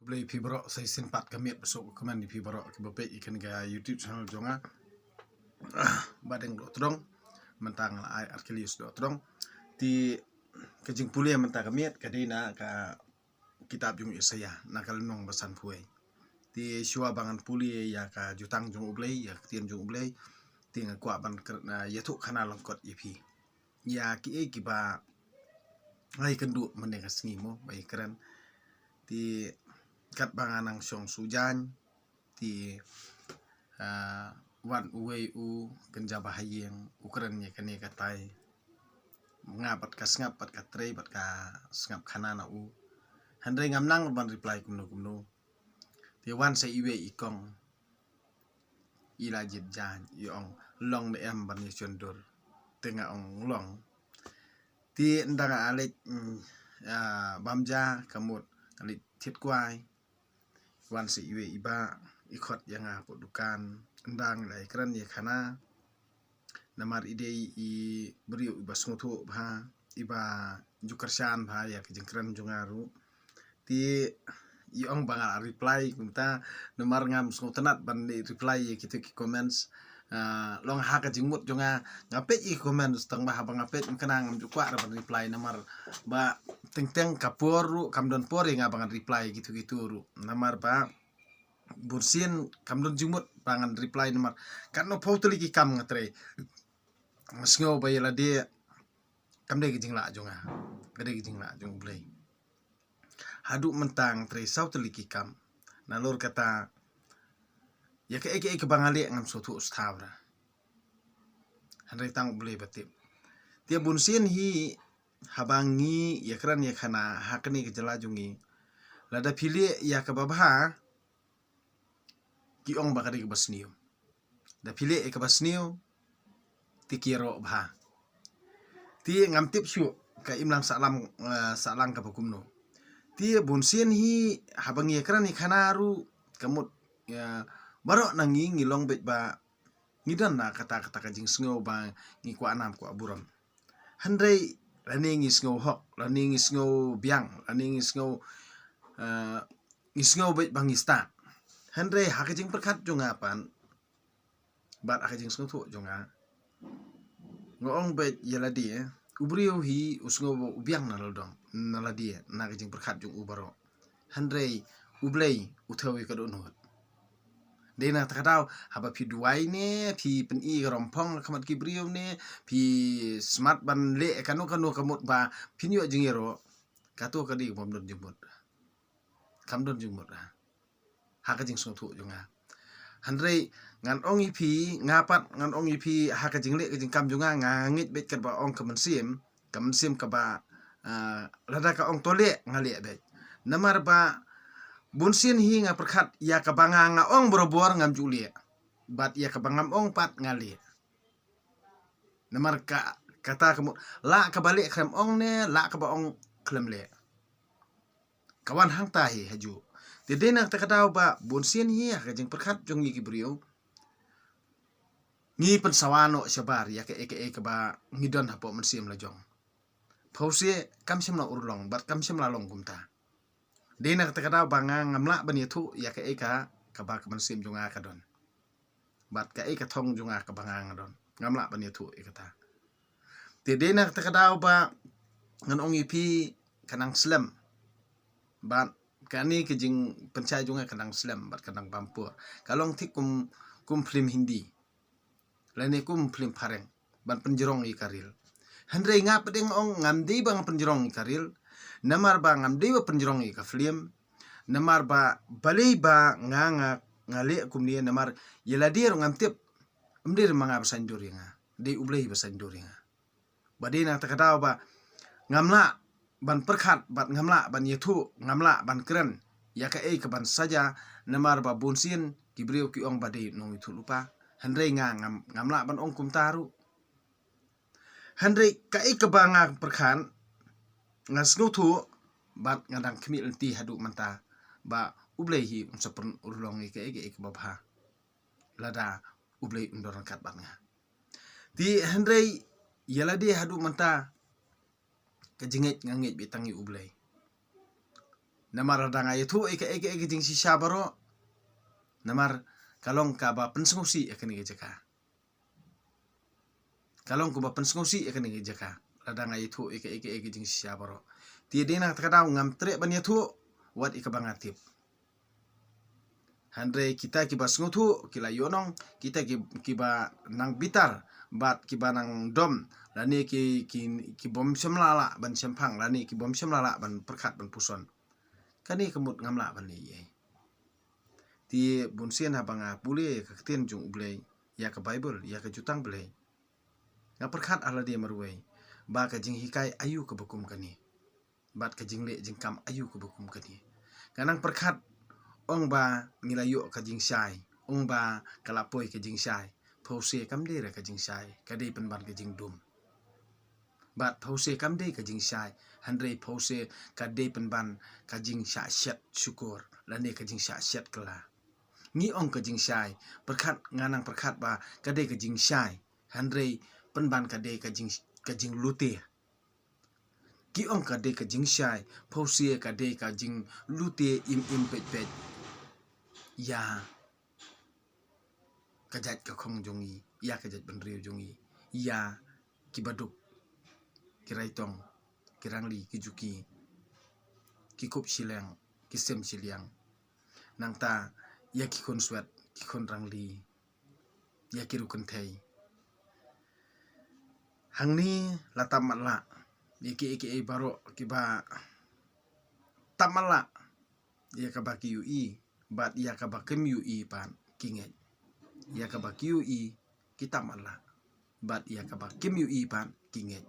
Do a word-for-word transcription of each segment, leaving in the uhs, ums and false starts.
Blei phi baroh sa shisien pat ka miet ba suk ka man ïa phi baroh kiba peit ïa kane ka YouTube channel jong nga. Ba dang doh tdong, mynta nga la ai arkelis doh tdong. Te ka jingpule mynta ka miet ka dei na ka kitab jong Isaïah na ka lynnong ba sanphew wei. Te shuwa ba ngan pule ïa ka jutang jong U Blei, ïa ka ktien jong U Blei, te nga kwah ban kren, ah, ïathuh khana lyngkot ïa phi ïa kiei kiba nga ïakynduh mynne ka sngi mo ba ïakren. Te katba nga nang shong shu jaiñ, te, ah, wan uwei u kynja ba ha ïing u kren ïa kane katai. Nga pat ka sngap, pat ka trei, pat ka sngap khana na u. Hynrei ngam nang ban reply kumno kumno. Te wan sa iwei i kong, i la jied jaiñ, i ong, "Long ne em ban ïashon dur?" Te nga ong, "Long." Te ynda nga leit, mm, ah, bam ja, ka mut nga leit thied kwai. Wan sa iwei i bah, i khot ïa nga hapoh dukan. Ynda nga la ïakren ïa khana, namar i dei i briew iba sngewthuh bha, iba ju kyrshan bha ïa ka jingkren jong nga ruh. Te i ong ba nga la reply kumta, namar ngam sngewtynnat ban leh reply ïa kito ki comments. Ah, long ha ka jingmut jong nga, nga peit ïa ki comments, tang ba haba nga peit mynta ngam ju kwah ruh ban reply, namar ba teng teng ka por ruh kam don por ïa nga ba ngan reply kito kito ruh. Namar ba bunsien kam don jingmut ba ngan reply, namar katno phew tylli ki kam nga trei. Nga sngew ba ïa lade kam dei ka jinglah jong nga, ka dei ka jinglah jong U Blei. Haduh mynta nga trei saw tylli ki kam. Nalor kata, ïa kaei kaei kaba nga leh ngam sngewthuh shuh ruh. Hynrei tang U Blei ba tip. Te bunsien hi haba ngi ïakren ïa khana ha kane ka jylla jong ngi, lada phi leh ïa kaba bha, ki ong ba ka dei kaba sniew. Da phi leh ïa kaba sniew, te ki ïaroh bha. Te ngam tip shuh ka imlang sahlang, eh, sahlang kaba kumno. Te bunsien hi haba ngi ïakren ïa khana ruh, ka mut, eh, baroh na ngi ngi long beit ba ngi don na kata kata ka jingsngew ba ngi kwah nam kwah burom. Hynrei lane ngi sngew hok, lane ngi sngew biang, lane ngi sngew, eh, ngi sngew beit ba ngi stad. Hynrei ha ka jingpyrkhat jong nga pat bad ha ka jingsngewthuh jong nga, nga ong beit ïa lade, u briew hi u sngew ba u biang na lade, na lade, na ka jingpyrkhat jong u baroh. Hynrei U Blei u thew ïa ka dohnud. Dei na kata ka daw, haba phi duwai ne, phi pyni ka romphong ha khmat ki briew ne, phi smat ban leh kano kano ka mut ba phin ïoh jingïaroh, kato ka dei kaba ym don jingmut. Kam don jingmut ha ka jingsngewthuh jong nga. Hynrei ngan ong ïa phi, nga pat ngan ong ïa phi, ha ka jingleh ka jingkam jong nga, nga ngeit beit katba ong ka mynsiem, ka mynsiem kaba, ah, lada ka ong to leh, nga leh beit. Namar ba bunsien hi nga pyrkhat ïa kaba nga nga ong barabor ngam ju leh, bad ïa kaba ngam ong pat nga leh. Namar ka, kata ka mut, lah kaba leh khlem ong ne, lah kaba ong khlem leh. Ka wan hangta hi hajuh. Te dei na kata ka daw ba bunsien hi ha ka jingpyrkhat jong ngi ki briew, ngi pynsawa noh shabar ïa kaei kaei kaba ngi don hapoh mynsiem la jong. Phewse kam shym la urlong bad kam shym la long kumta. Dei na kata ka daw ba nga ngam lah ban ïathuh ïa kaei ka, kaba ka mynsiem jong nga ka don, bad kaei ka thong jong nga kaba nga nga don. Ngam lah ban ïathuh ïa kata. Te dei na kata ka daw ba ngan ong ïa phi, ka nang slem. Bad kane ka jingpynshai jong nga ka nang slem bad ka nang bam por. Ka long thik kum, kum phlim Hindi lane kum phlim phareng ban pynjrong ïa ka reel. Hynrei nga pat nga ong ngam dei ba nga pynjrong ïa ka reel, namar ba ngam dei ba pynjrong ïa ka phlim. Namar ba balei ba nga, nga, nga leh kumne, namar ïa lade ruh ngam tip. Ym dei ma nga ba saiñdur ïa nga, dei U Blei ba saiñdur ïa nga. Ba dei na kata ka daw ba ngam lah ban pyrkhat bad ngam lah ban ïathuh, ngam lah ban kren ïa kaei kaban sa jia, namar ba bunsien ki briew ki ong ba dei nongïathuhlypa. Hynrei nga ngam, ngam lah ban ong kumta ruh. Hynrei kaei kaba nga pyrkhat, nga sngewthuh bad nga dang khmih lynti haduh mynta ba U Blei hi un sa pynurlong ïa kaei kaei kaba bha, lada U Blei un don ryngkat bad nga. Te hynrei ïa lade haduh mynta, ka jingngeit nga ngeit beit tang ïa U Blei. Namar lada nga ïathuh ïa ka, ïa ka, ïa ka jingshisha baroh, namar ka long kaba pynsngewsih ïa kane ka jaka. Ka long kaba pynsngewsih ïa kane ka jaka lada nga ïathuh ïa ka, ïa ka, ïa ka jingshisha baroh. Te dei na kata ka daw ngam treh ban ïathuh wat ïa kaba nga tip. Hynrei kita kiba sngewthuh ki la ïohnong, kita ki, kiba nang bitar bad kiba nang dom, lane ki, ki, ki bym shym la lah ban shemphang, lane ki bym shym la lah ban pyrkhat ban puson. Kane ka mut ngam lah ban leh ei. Te bunsien haba nga pule ïa ka ktien jong U Blei, ïa ka Baibl, ïa ka Jutang Blei, nga pyrkhat ha lade marwei ba ka jinghikai aïu kaba kum kane, bad ka jingleh jingkam aïu kaba kum kane. Nga nang pyrkhat, ong ba ngi la ïoh ka jingshai, ong ba ka la poi ka jingshai. Phewse kam dei re ka jingshai, ka dei pynban ka jingdum. Bad phewse kam dei ka jingshai, hynrei phewse ka dei pynban ka jingshah shet shukor lane ka jingshah shet kylla. Ngi ong ka jingshai, pyrkhat, nga nang pyrkhat ba ka dei ka jingshai, hynrei pynban ka dei ka jing, ka jinglute. Ki ong ka dei ka jingshai, phewse ka dei ka jinglute im im peit peit ïa ka jait ka khong jong ngi, ïa ka jait bynriew jong ngi, ïa ki baduk, ki raitong, ki rangli, ki juki, ki kup shiliang, ki sem shiliang. Nangta ïa ki khun swet, ki khun rangli, ïa ki riew kynthei. Hangne la tap matlah ïa ki, ïa ki, ïa baroh kiba tap matlah ïa kaba ki ïohi bad ïa kaba kim ïohi pat ki ngeit. Ïa kaba ki ïohi ki tap matlah bad ïa kaba kim ïohi pat ki ngeit.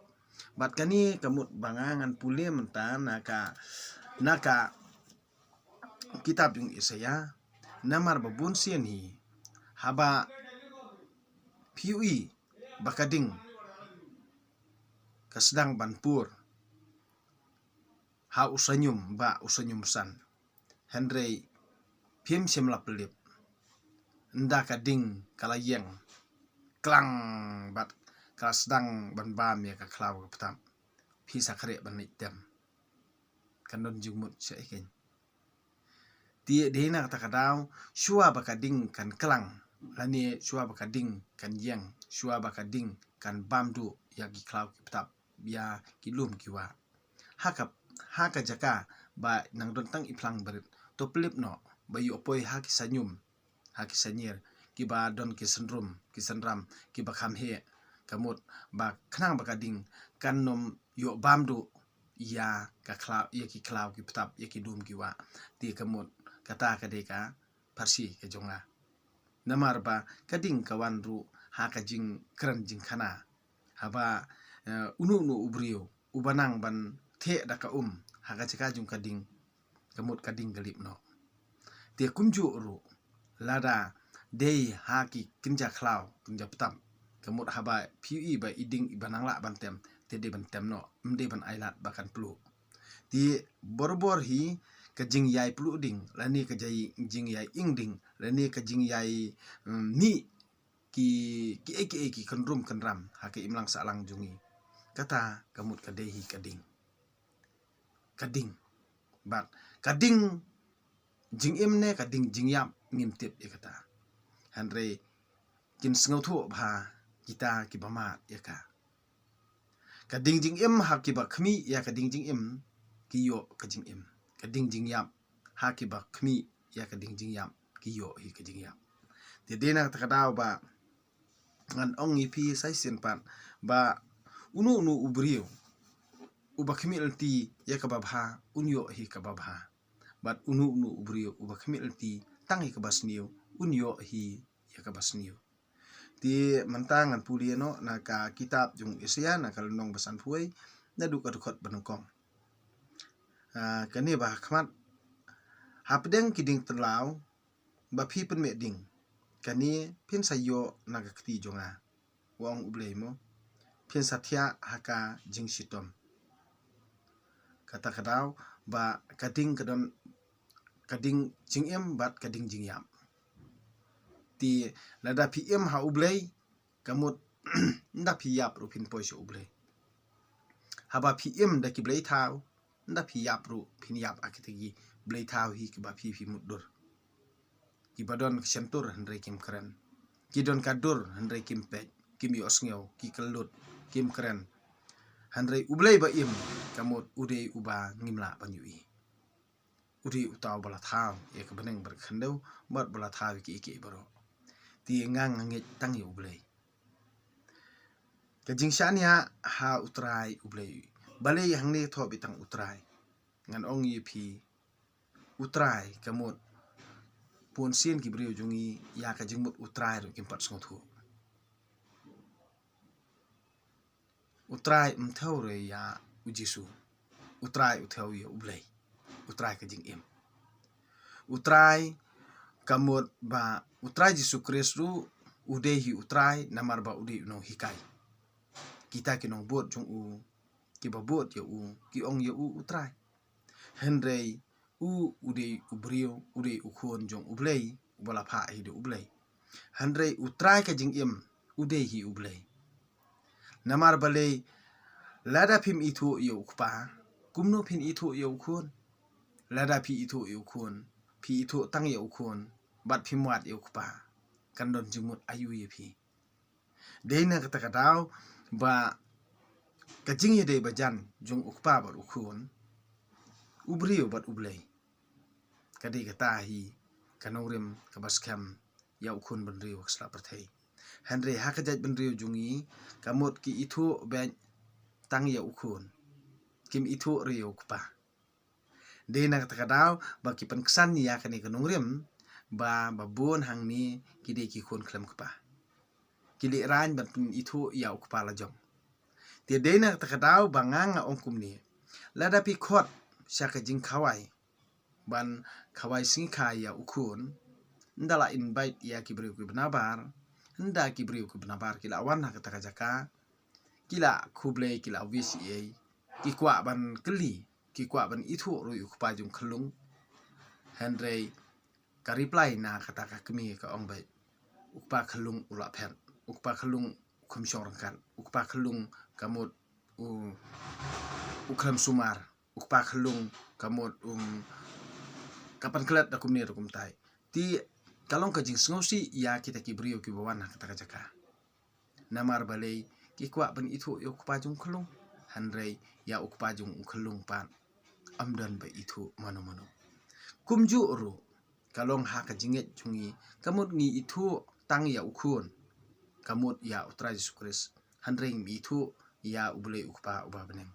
Bad kane ka mut ba nga ngan pule mynta na ka, na ka kitab jong Isaiah, namar ba bunsien hi haba phi ïohi ba ka ding ka sdang ban pur ha u sanyum, ba u sanyum san, hynrei phim shym la pynlip. Ynda ka ding ka la ïeng klang bad ka la sdang ban bam ïa ka khlaw ka btap, phi sa khreh ban leit tem. Kan don jingmut sha ïa kane. Te dei na kata ka daw, shuwa ba ka ding kan klang, lane shuwa ba ka ding kan ïeng, shuwa ba ka ding kan bam duh ïa ki khlaw ki btap, ïa ki lum ki wah, ha ka, ha ka jaka ba nang don tang i phlang barit, to pynlip noh ba ïoh poi ha ki sanyum, ha ki sanyir kiba don ki synrum ki synram kiba kham heh. Ka mut ba khnang ba ka ding kan nym ïoh bam duh ïa ka khlaw, ïa ki khlaw ki btap, ïa ki lum ki wah. Te ka mut kata ka dei ka pharshi ka jong nga. Namar ba ka ding ka wan ruh ha ka jingkren jingkhana. Haba, eh, uno uno u briew uba nang ban theh da ka um ha ka jaka jong ka ding, ka mut ka ding ka lip noh. Te kumjuh ruh lada dei ha ki kynja khlaw kynja btap, ka mut haba phi ïohi ba i ding iba nang lah ban tem, te dei ban tem noh, ym dei ban ailad ba kan pluh. Te borabor hi ka jingïai pluh ding, lane ka jai, jingïai ing ding, lane ka jingïai, mm, mih ki, ki ei ki ei ki kynrum kynram ha ka imlang sahlang jong ngi. Kata ka mut ka dei hi ka ding. Ka ding. Bad ka ding jingim ne ka ding jingïap ngim tip ïa kata. Hynrei kin sngewthuh bha kita kiba mad ïa ka. Ka ding jingim ha kiba khmih ïa ka ding jingim ki ïoh ka jingim. Ka ding jingïap ha kiba khmih ïa ka ding jingïap ki ïoh hi ka jingïap. Te dei na kata ka daw ba ngan ong ïa phi sa shisien pat ba uno uno u briew uba khmih lynti ïa kaba bha un ïoh hi kaba bha. Bad uno uno u briew uba khmih lynti tang ïa kaba sniew un ïoh hi ïa kaba sniew. Te mynta ngan pule noh na ka kitab jong Isaiah na ka lynnong ba sanphew wei, naduh ka dkhot ba nyngkong. Ah, kane ba ha khmat: Hapdeng ki ding tlaw ba phi pynmih ding, kane phin sa ïoh na ka kti jong nga, u ong U Blei mo, phin sa thiah ha ka jingshitom. Kata ka daw ba ka ding ka don ka ding jingim bad ka ding jingïap. Te lada phi im ha U Blei, ka mut ynda phi ïap ruh phin poi sha U Blei. Haba phi im da ki blei thaw, ynda phi ïap ruh phin ïap ha kita ki Blei thaw hi kiba phi phi mutdur. Kiba don ka shyntur hynrei kim kren. Ki don ka dur hynrei kim peit, kim ïohsngew, ki kyllut, kim kren. Hynrei U Blei ba im, ka mut u dei uba ngim lah ban ïohi. U dei uta uba la thaw ïa ka bneng bad ka khyndew, bad ba la thaw ïa kiei kiei baroh. Te nga nga ngeit tang ïa U Blei. Ka jingshaniah ha U Trai U Blei. Balei hangne thoh beit tang U Trai? Ngan ong ïa phi, U Trai ka mut, bun sien ki briew jong ngi ïa ka jingmut U Trai ruh kim pat sngewthuh. U Trai um thew re ïa U Jisu. U Trai u thew ïa U Blei. U Trai ka jingim. U Trai ka mut ba U Trai Jisu Khrist ruh u dei hi U Trai namar ba u dei u nonghikai. Kita ki nongbud jong u, kiba bud ïa u, ki ong ïa u U Trai. Hynrei u, u dei u briew, u dei u khun jong U Blei, uba la phah hi da U Blei. Hynrei U Trai ka jingim, u dei hi U Blei. Namar balei, lada phim ithuh ïa U Kpa, kumno phin ithuh ïa U Khun? Lada phi ithuh ïa U Khun, phi ithuh tang ïa U Khun, bad phim wad ïa U Kpa, kan don jingmut aïu ïa phi? Dei na kata ka daw ba ka jingïadei bajan jong U Kpa bad U Khun, u briew bad U Blei. Ka dei kata hi ka nongrim kaba skhem ïa u khun bynriew ha ka sla pyrthei. Hynrei ha ka jaitbynriew jong ngi, ka mut ki ithuh beit tang ïa U Khun, kim ithuh re ïa U Kpa. Dei na kata ka daw ba ki pynksan ïa kane ka nongrim ba, ba bun hangne ki dei ki khun khlem kpa. Ki lehrain ban pynithuh ïa U Kpa la jong. Te dei na kata ka daw ba nga nga ong kumne. Lada phi khot sha ka jingkhawai ban khawai sngikha ïa U Khun, ynda la invite ïa ki briew kiba nabar, ynda ki briew kiba nabar ki la wan ha kata ka jaka, ki la khublei, ki la wish ei, ki kwah ban kylli, ki kwah ban ithuh ruh ïa U Kpa jong Khyllung. Hynrei ka reply na kata ka kmie ka ong beit, U Kpa Khyllung u la phet, U Kpa Khyllung u kham shong ryngkat, U Kpa Khyllung ka mut u, u khlem sumar, U Kpa Khyllung ka mut, um, ka pynklet da kumne da kumtai. Te ka long ka jingsngewsih ïa kita ki briew kiba wan ha kata ka jaka. Namar balei, ki kwah ban ithuh ïa U Kpa jong Khyllung. Hynrei ïa U Kpa jong U Khyllung pat, ym don ba ithuh mano mano. Kumjuh ruh, ka long ha ka jingngeit jong ngi, ka mut ngi ithuh tang ïa U Khun, ka mut ïa U Trai Jisu Khrist. Hynrei ngim ithuh ïa U Blei U Kpa uba ha bneng.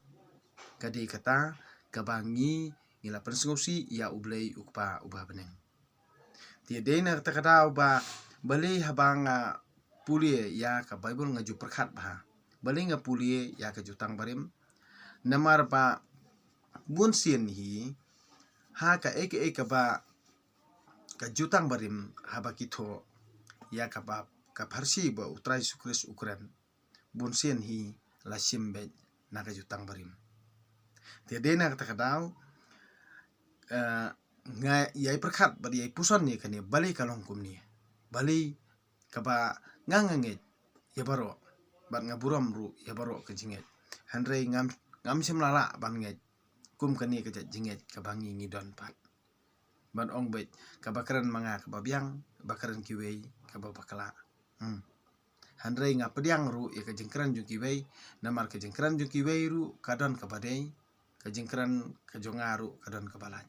Ka dei kata kaba ngi, ngi la pynsngewsih ïa U Blei U Kpa uba ha bneng. Te dei na kata ka daw ba, balei haba nga pule ïa ka Baibl nga ju pyrkhat bha. Balei nga pule ïa ka Jutang Barim? Namar ba bun sien hi, ha kaei kaei kaba ka Jutang Barim haba ki thoh ïa kaba ka pharshi ba U Trai Jisu Khrist u kren, bun sien hi la shim beit na ka Jutang Barim. Te dei na kata ka daw, eh, nga ïai pyrkhat bad ïai puson ïa kane, balei ka long kumne. Balei, kaba nga nga ngeit ïa baroh, bad nga burom ruh ïa baroh ka jingngeit. Hynrei ngam, ngam shym la lah ban ngeit kum kane ka jait jingngeit kaba ngi ngi don pat. Ban ong beit, kaba kren ma nga kaba biang, ba kren kiwei kaba bakla. Hmm. Hynrei nga pdiang ruh ïa ka jingkren jong kiwei, namar ka jingkren jong kiwei ruh ka don kaba dei, ka jingkren ka jong nga ruh ka don kaba lait.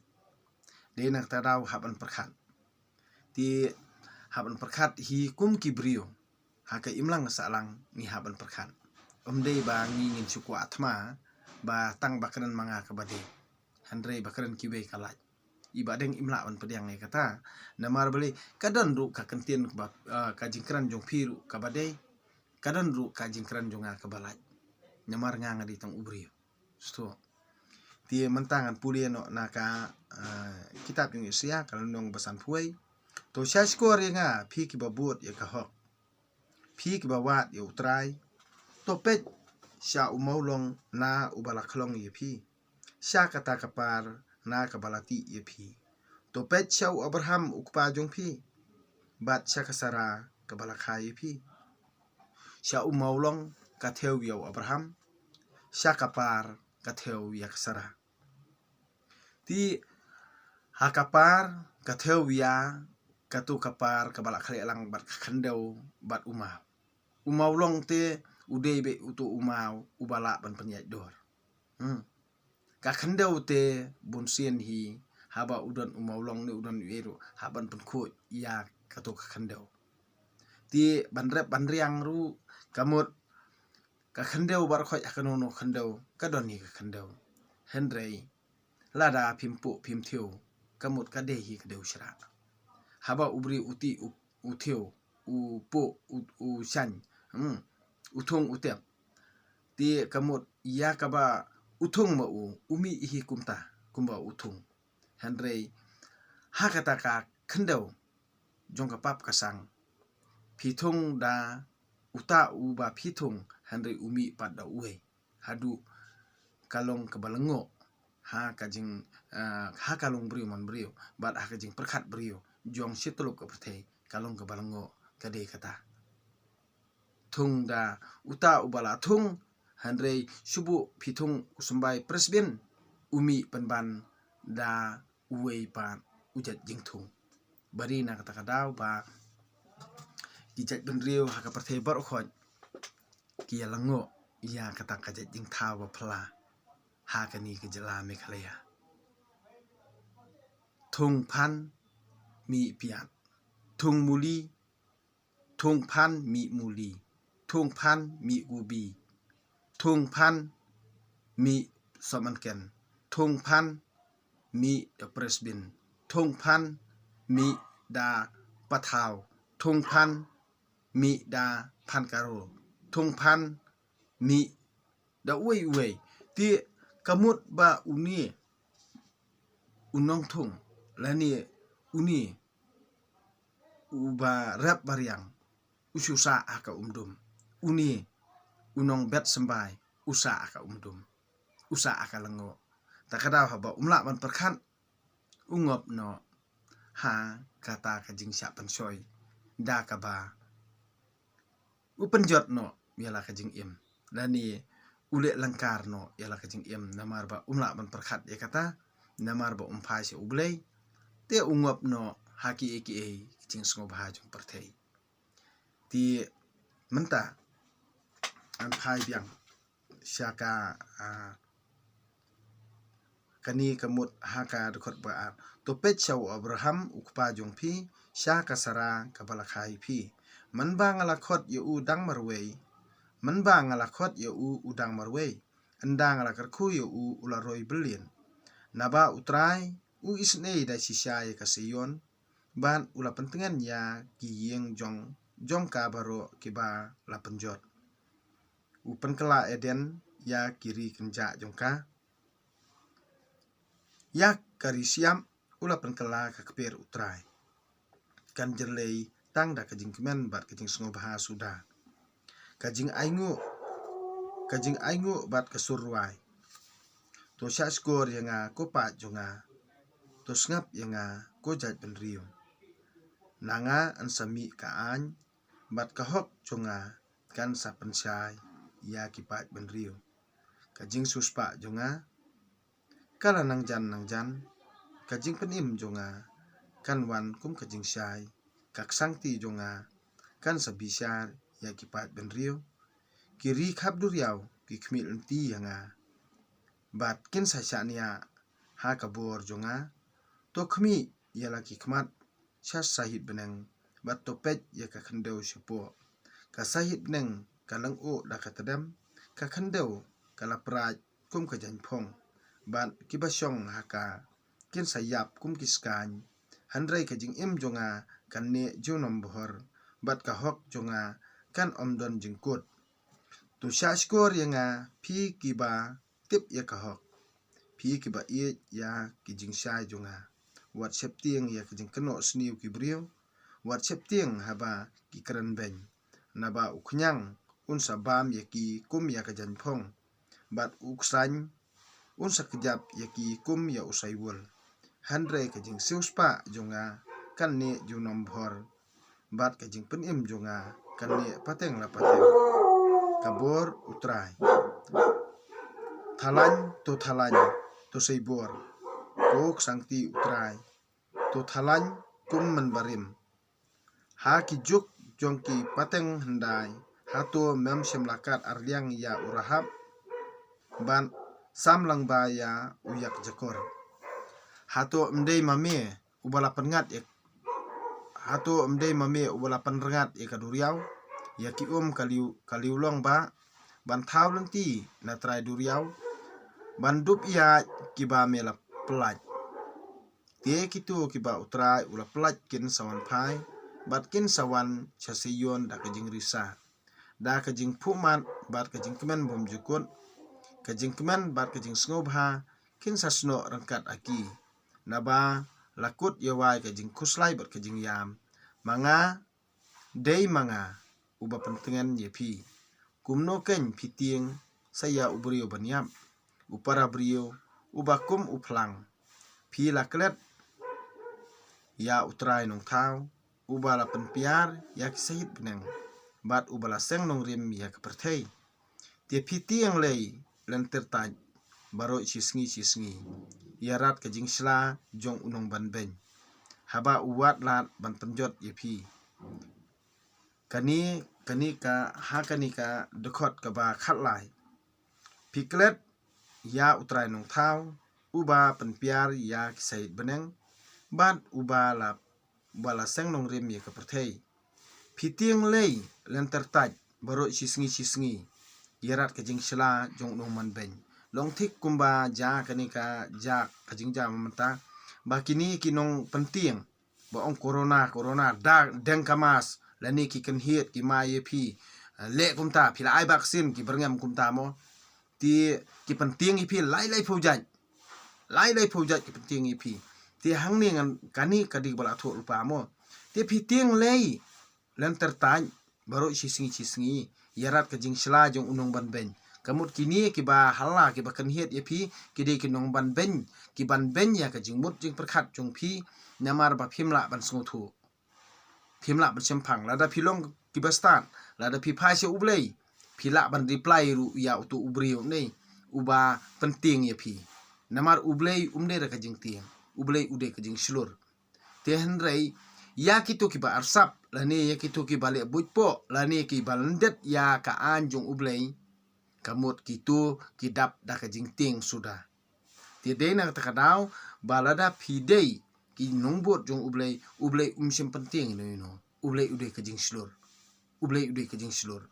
Dei na kata ka daw hap ban pyrkhat. Te hap ban pyrkhat hi kum ki briew, ha ka imlang ka sahlang ngi hap ban pyrkhat. Ym dei ba ngi ngin shu kwah thma ba tang ba kren ma nga kaba dei, hynrei ba kren kiwei ka lait. I Bahdeng im lah ban pdiang ïa kata. Namar balei, ka don ruh ka kyntien kaba, ah, ka jingkren jong phi ruh kaba dei, ka don ruh ka jingkren jong nga kaba lait. Namar nga nga dei tang u briew. Sngewthuh. Te mynta ngan pule noh na ka, ah, kitab jong Isaïah ka lynnong ba sanphew wei. To sngap skhor ïa nga, phi kiba bud ïa ka hok, phi kiba wad ïa U Trai. To peit sha u mawlong na uba la khlong ïa phi, sha kata ka par na kaba la tih ïa phi. To peit sha u Abraham u kpa jong phi, bad sha ka Sara kaba la kha ïa phi. Sha u mawlong ka thew ïa u Abraham, sha ka par ka thew ïa ka Sara. Te Ha ka par ka thew ïa kato ka par kaba la khleh lang bad ka khyndew bad u maw. U mawlong te u dei beit uto u maw uba lah ban pynïaid dor. Hmm. Ka khyndew te bun sien hi haba u don u mawlong ne u don u ïeru hap ban pynkhuid ïa kato ka khyndew. Te ban rep ban riang ruh ka mut ka khyndew baroh khoit ha kano kano khyndew ka don hi ka khyndew. Hynrei lada phim puh phim thew ka mut ka dei hi ka dew shrah. Haba u briew u tih u, u thew u puh u, u shaiñ, hmm, u thung u tep. Te ka mut ïa kaba u thung ma u u mih hi kumta kumba u thung. Hynrei ha kata ka khyndew jong ka pap ka sang phi thung da uta uba phi thung hynrei u mih pat da uwei. Haduh ka long kaba lyngngoh ha ka jing, ah, ha ka long briew man briew bad ha ka jingpyrkhat briew jong shi tyllup ka pyrthei ka long kaba lyngngoh ka dei kata. Thung da uta uba la thung hynrei shu buh phi thung u symbai presbin u mih pynban da uwei pat u jait jingthung. Bad ri na kata ka daw ba ki jait bynriew ha ka pyrthei baroh khoit ki ïa lyngngoh ïa kata ka jait jingthaw ba phylla ha kane ka jylla Meghalaya. Thung phan mih piat, thung muli, thung phan mih muli, thung phan mih gubi, thung phan mih somanken, thung phan mih da presbin, thung phan mih da pathaw, thung phan mih da phan karo, thung phan mih da uwei uwei. Te ka mut ba une u nongthung lane une uba rep ba riang u shu sah ha ka umdum. Une u nongbet symbai u sah ha ka umdum, u sah ha ka lyngngoh. Ta ka daw haba um lah ban pyrkhat u ngop noh ha kata ka jingshah pynshoi da kaba u pynjot noh ïa la ka jingim lane u leh lyngkar noh ïa la ka jingim namar ba um lah ban pyrkhat ïa kata, namar ba um phai sha U Blei. Te u ngop noh ha kiei kiei ki jingsngewbha jong pyrthei. Te mynta ngan phai biang sha ka, ah, kane ka mut ha ka dkhot ba ar. To peit sha u Abraham u kpa jong phi, sha ka Sara kaba la kha ïa phi. Mynba nga la khot ïa u dang marwei, mynba nga la khot ïa u u dang marwei, ynda nga la kyrkhu ïa u u la roi byllien. Naba U Trai u isynei da shisha ïa ka Seion, bad u la pyntngen ïa ki ïing jong, jong ka baroh kiba la pynjot. U pynkylla Eden ïa ki ri kynjah jong ka. Ïa ka ri shyiap u la pynkylla ka kper U Trai. Kan jyllei tang da ka jingkmen bad ka jingsngewbha suda. Ka jingainguh, ka jingainguh bad ka sur rwai. To shahshkor ïa nga ko paid jong nga. To sngap ïa nga ko jaitbynriew. Na nga yn sa mih ka aiñ bad ka hok jong nga kan sa pynshai ïa ki paidbynriew. Ka jingsiewspah jong nga ka la nangjan nangjan, ka jingpynim jong nga kan wan kum ka jingshai, ka ksangti jong nga kan sa bishar ïa ki paidbynriew. Ki ri khap duriaw ki khmih lynti ïa nga bad kin sa shaniah ha ka bor jong nga. To khmih ïa la ki khmat sha sahit bneng bad to peit ïa ka khyndew shapoh. Ka sahit bneng ka lyngngoh da ka tdem, ka khyndew ka la praid kum ka jaiñphong, bad kiba shong ha ka kin sa ïap kum ki skaiñ. Hynrei ka jingim jong nga kan neh junom bhor, bad ka hok jong nga kan ym don jingkut. To shahshkor ïa nga phi kiba tip ïa ka hok, phi kiba ïeit ïa ki jingshai jong nga. Wat sheptieng ïa ka jingkynnoh sniew ki briew, wat sheptieng haba ki kren beiñ. Naba u khñiang un sa bam ïa ki kum ïa ka jaiñphong, bad u ksaiñ un sa kjap ïa ki kum ïa u saiwul. Hynrei ka jingsiewspah jong nga kan neh junom bhor, bad ka jingpynim jong nga kan neh pateng la pateng. Ka bor U Trai. Thalaiñ to thalaiñ to sei bor, ko ksangti U Trai, to thalaiñ kum mynbarim. Ha ki juk jong ki pateng hyndai, hato mem shym la kat arliang ïa u Rahab, ban sam lang ba ïa u ïakjakor? Hato ym dei ma me uba la pynngat ïa, hato ym dei ma me uba la pynrngat ïa ka duriaw, ïa ki um ka liw, ka liw long ba, ban thaw lynti na trai duriaw, ban dup ïa kiba me la pyllait? Te kito kiba U Trai u la pyllait kin sa wan phai, bad kin sa wan sha Seion da ka jingrisa, da ka jingphuhmat bad ka jingkmen bymjukut, ka jingkmen bad ka jingsngewbha kin sa snoh ryngkat ha ki. Naba la kut ïa wai ka jingkhuslai bad ka jingïam. Ma nga, dei ma nga uba pyntngen ïa phi. Kumno kein phi tieng sa ïa u briew ban ïap, u para briew uba kum u phlang? Phi la klet ïa U Trai Nongthaw, uba la pynpiar ïa ki shahid bneng, bad uba la seng nongrim ïa ka pyrthei. Te phi tieng lei lynter tait baroh shisngi shisngi, ïarat ka jingshla jong u nongbanbeiñ, haba u wad lad ban pynjot ïa phi. Kane, kane ka, ha kane ka dkhot kaba khatlai. Phi klet ïa U Trai Nongthaw, uba pynpiar ïa ki shahid bneng, bad uba la, uba la seng nongrim ïa ka pyrthei. Phi tieng lei lynter tait baroh shisngi shisngi, ïarat ka jingshla jong u nongbanbeiñ. Long thik kumba jia kane ka jia, ka jingjia mynta, ba kine ki nongpyntieng ba ong corona, corona, da deng ka mask, lane ki kynhied ki mai ïa phi. Eh, leh kumta, phi la ai vaccine, ki byrngem kumta mo. Te ki pyntieng ïa phi lai lai phew jait. Lai lai phew jait ki pyntieng ïa phi. Te hangne ngan, kane ka dei ba la thoh lypa mo. Te phi tieng lei lynter tait baroh shisngi shisngi, ïarat ka jingshla jong u nongbanbeiñ. Ka mut kine kiba hala, kiba kynhied ïa phi, ki dei ki nongbanbeiñ, ki banbeiñ ïa ka jingmut jingpyrkhat jong phi, namar ba phim lah ban sngewthuh. Phim lah ban shemphang, lada phi long kiba stad, lada phi phai sha U Blei, phi lah ban reply ruh ïa uto u briew ne, uba pyntieng ïa phi. Namar U Blei um dei da ka jingtieng, U Blei u dei ka jingshlur. Te hynrei, ïa kito kiba arsap, lane ïa kito kiba leh buit poh, lane kiba lyndet ïa ka aiñ jong U Blei, ka mut kito ki dap da ka jingtieng suda. Te dei na kata ka daw, ba lada phi dei ki nongbud jong U Blei, U Blei um shym pyntieng ïano ïano. U Blei u dei ka jingshlur. U Blei u dei ka jingshlur.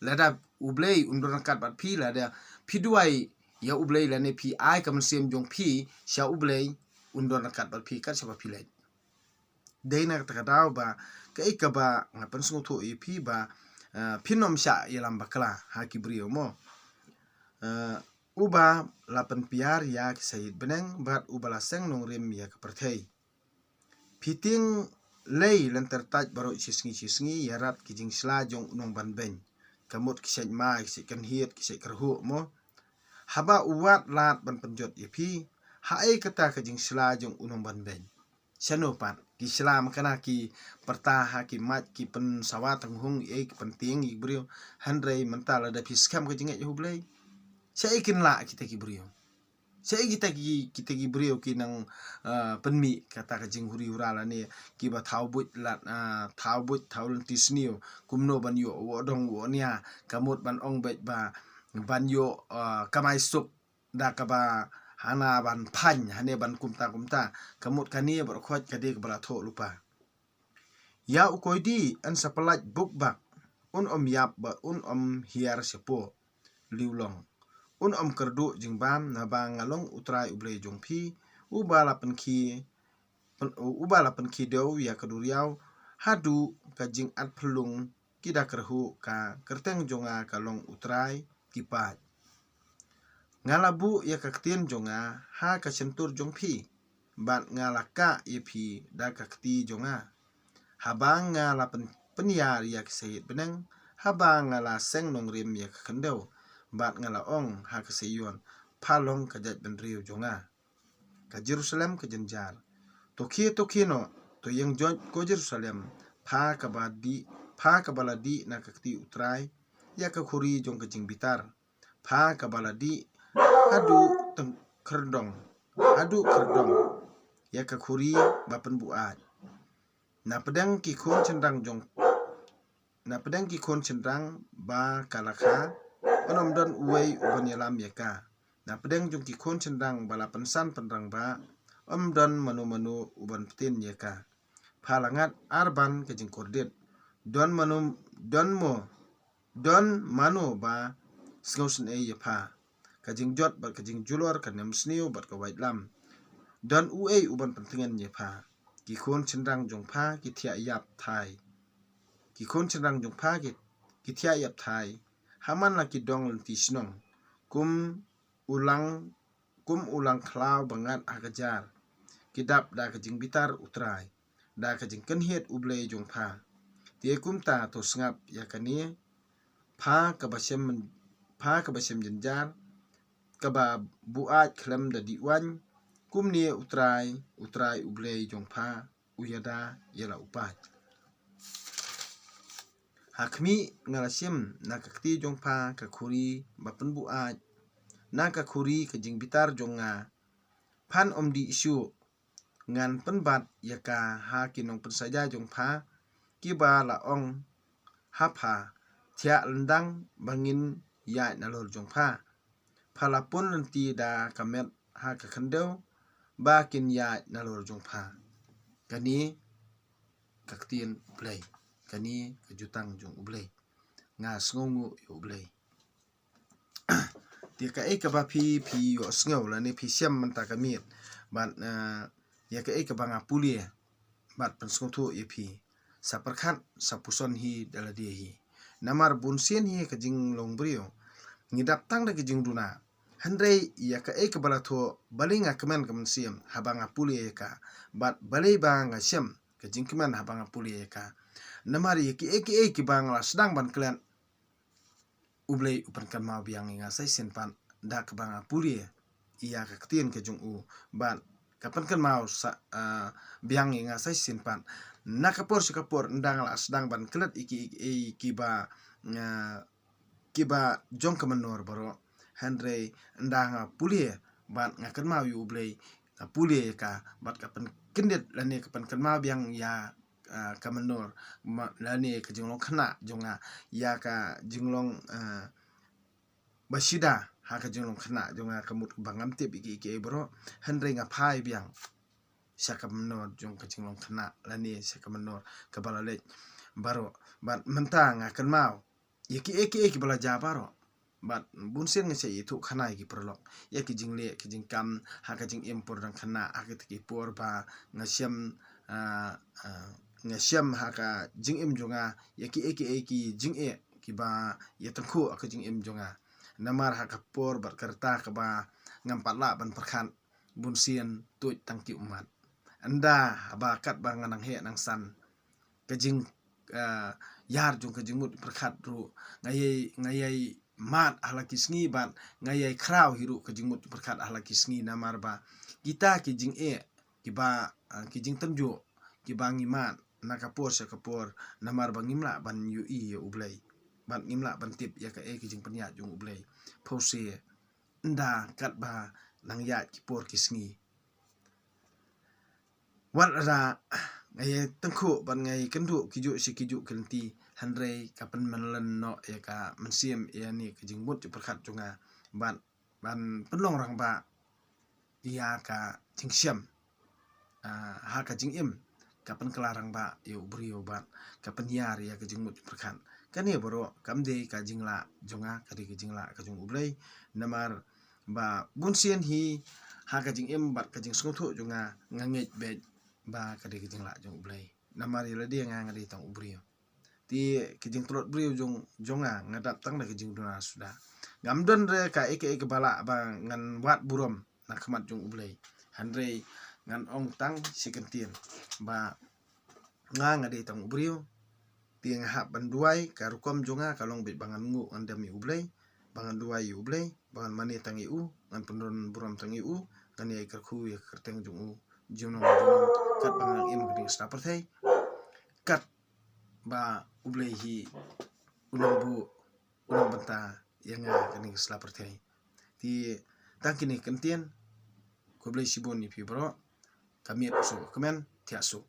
Lada U Blei un don ryngkat bad phi, lada phi duwai ïa U Blei lane phi ai ka mynsiem jong phi sha U Blei, un don ryngkat bad phi kat shaba phi leit. Dei na kata ka daw ba, kaei kaba nga pynsngewthuh ïa phi ba, eh, phin ym shah ïalam bakla ha ki briew mo. Eh, uba la pynpiar ïa ki shahid bneng bad uba la seng nongrim ïa ka pyrthei. Phi tieng lei lynter tait baroh shisngi shisngi, ïarat ki jingshla jong u nongbanbeiñ. Ka mut ki shait mai, ki shait kynhied, ki shait kyrhuh mo. Haba u wad lad ban pynjot ïa phi, haei kata ka jingshla jong u nongbanbeiñ? Shano pat ki shla, ma kane ki pyrta ha ki mic, ki pynsawa tynghung, eh, ki pyntieng ïa ki briew. Hynrei mynta lada phi skhem ka jingngeit ïa U Blei, shaei kin lah kita ki briew? Shaei kita ki, kita ki briew ki nang, ah, pynmih kata ka jinghuri hura lane kiba thaw buit lad, ah, thaw buit, thaw lynti sniew, kumno ban ïoh woh dong woh nia, ka mut ban ong beit ba ban ïoh, ah, kamai suk da kaba hana ban phaiñ, hane ban kumta kumta, ka mut kane baroh khoit ka dei kaba la thoh lypa. Ïa u koidi yn sa pyllait bukbak, un ym ïap bad un ym hiar shapoh. Liw long, un ym kyrduh jingbam, naba nga long U Trai U Blei jong phi, uba la pynkhie, pyn-, uba la pynkhie dew ïa ka duriaw haduh ka jingat phyllung, ki da kyrhuh, ka kyrteng jong nga ka long U Trai ki paid. Nga la buh ïa ka ktien jong nga ha ka shyntur jong phi, bad nga la kah ïa phi da ka kti jong nga. Haba nga la pyn-, pynïar ïa ki shahid bneng, haba nga la seng nongrim ïa ka khyndew, bad nga la ong ha ka Seion, pha long ka jaitbynriew jong nga. Ka Jerusalem ka jynjar. To khie, to khie noh, to ïeng joit ko Jerusalem, pha kaba dih, pha kaba la dih na ka kti U Trai, ïa ka khuri jong ka jingbitar. Pha kaba la dih haduh tyngkhyrdong, haduh kyrdong ïa ka khuri ba pynbuaid. Na pdeng ki khun shynrang jong na pdeng ki khun shynrang ba ka la kha, yn ym don uwei u ban ïalam ïa ka. Na pdeng jong ki khun shynrang ba la pynsan pynrang ba, ym don mano mano u ban pyntin ïa ka. Pha la ngat ar ban ka jingkordit. Don mano, don mo, don mano ba sngewsynei ïa pha. Ka jingjot bad ka jingjulor, ka nemsniew bad ka waitlam. Don uei u ban pyntngen ïa pha. Ki khun shynrang jong pha ki thiah ïap thai. Ki khun shynrang jong pha ki, ki thiah ïap thai. Ha man la ki dong lynti shnong. Kum u lang, kum u lang khlaw ba ngat ha ka jar. Ki dap da ka jingbitar U Trai, da ka jingkynhied U Blei jong pha. Te kumta to sngap ïa kane, pha kaba shem, pha kaba shem jynjar, kaba buaid khlem da dih waiñ. Kumne U Trai, U Trai U Blei jong pha u ïada ïa la u paid. Ha khmih, nga la shim na ka kti jong pha ka khuri ba pynbuaid, na ka khuri ka jingbitar jong nga. Phan ym dih shuh, ngan pynbat ïa ka ha ki nongpynsaja jong pha, kiba la ong ha pha, thiah lyndang ba ngin ïaid nalor jong pha. Pha la pun lynti da ka met ha ka khyndew ba kin ïaid nalor jong pha. Kane ka ktien U Blei, kane ka jutang jong U Blei. Nga sngewnguh ïa U Blei. Te kaei kaba phi, phi ïohsngew lane phi shem mynta ka miet, bad, eh, ïa kaei kaba nga pule, bad pynsngewthuh ïa phi. Sa pyrkhat, sa puson hi da lade hi. Namar bunsien hi ka jinglong briew, ngi dap tang da ka jingduna. Hynrei ïa kaei kaba la thoh, balei nga kmen ka mynsiem haba nga pule ïa ka, bad balei ba nga shem ka jingkmen haba nga pule ïa ka. Namar ïa kiei kiei kiba nga la sdang ban klet, U Blei u pynkynmaw biang ïa nga sa shisien pat da kaba nga pule ïa ka ktien ka jong u, bad ka pynkynmaw sa, ah, biang ïa nga sa shisien pat. Na ka por sha ka por, ynda nga la sdang ban klet ïa ki, ïa ki, ïa kiba, ah, kiba jong ka mynnor baroh, hynrei ynda nga pule bad nga kynmaw ïa U Blei, nga pule ïa ka bad ka pynkyndit lane ka pynkynmaw biang ïa, ah, ka mynnor, ma, lane ka jinglong khynnah jong nga, ïa ka jinglong, ah, ba shida ha ka jinglong khynnah jong nga, ka mut ba ngam tip ïa ki, ïa ki baroh, hynrei nga phai biang sha ka mynnor jong ka jinglong khynnah lane sha ka mynnor kaba la leit baroh. Bad mynta nga kynmaw ïa kiei kiei kiba la jia baroh. Bad bunsien nga shait ïathuh khana ïa ki paralok ïa ki jingleh ki jingkam ha ka jingim por dang khynnah, ha kita ki por ba nga shem, ah, ah, nga shem ha ka jingim jong nga ïa kiei kiei ki jingeh kiba ïatyngkhuh ha ka jingim jong nga. Namar ha ka por bad ka rta kaba ngam pat lah ban pyrkhat, bunsien tuid tang ki ummat. Ynda haba katba nga nang heh nang san, ka jing, ah, ïar jong ka jingmut pyrkhat ruh, nga ïai, nga ïai mad ha la ki sngi bad nga ïai khraw hi ruh ka jingmut pyrkhat ha la ki sngi, namar ba kita ki jingeh kiba, ah, ki jingtynjuh kiba ngi mad na ka por sha ka por, namar ba ngim lah ban ïohi ïa U Blei bad ngim lah ban tip ïa kaei ka jingpynïaid jong U Blei. Phewse ynda katba nang ïaid ki por ki sngi. Wat la nga ïai tyngkhuh bad nga ïai kynduh kijuh shi kijuh ki lynti, hynrei ka pynmynlen noh ïa ka mynsiem ïa ne ka jingmut jingpyrkhat jong nga bad ban pynlong rangbah ïa ka jingshem, ah, ha ka jingim, ka pynkylla rangbah ïa u briew bad ka pynïar ïa ka jingmut jingpyrkhat. Kane baroh kam dei ka jinglah jong nga, ka dei ka jinglah ka jong U Blei. Namar ba bunsien hi ha ka jingim bad ka jingsngewthuh jong nga, nga ngeit beit ba ka dei ka jinglah jong U Blei. Namar ïa lade nga, nga dei tang u briew. Te ki jingtlot briew jong, jong nga, nga dap tang da ki jingduna suda. Ngam don re kaei kaei kaba lah ba ngan wad burom na khmat jong U Blei. Hynrei ngan ong tang shi kyntien ba nga, nga dei tang u briew. Te nga hap ban duwai, ka rukom jong nga ka long beit ba ngan nguh ngan dem ïa U Blei, ba ngan duwai ïa U Blei, ba ngan mane tang ïa u, ngan pynrung burom tang ïa u, ngan ïai kyrkhu ïa ka kyrteng jong u junom junom, katba ngan im ha kane ka sla pyrthei, katba U Blei hi u nang buh, u nang bynta ïa nga ha kane ka sla pyrthei. Te tang kine ki kyntien, Khublei shibun ïa phi baroh. Ka miet u suk kmen, thiah suk.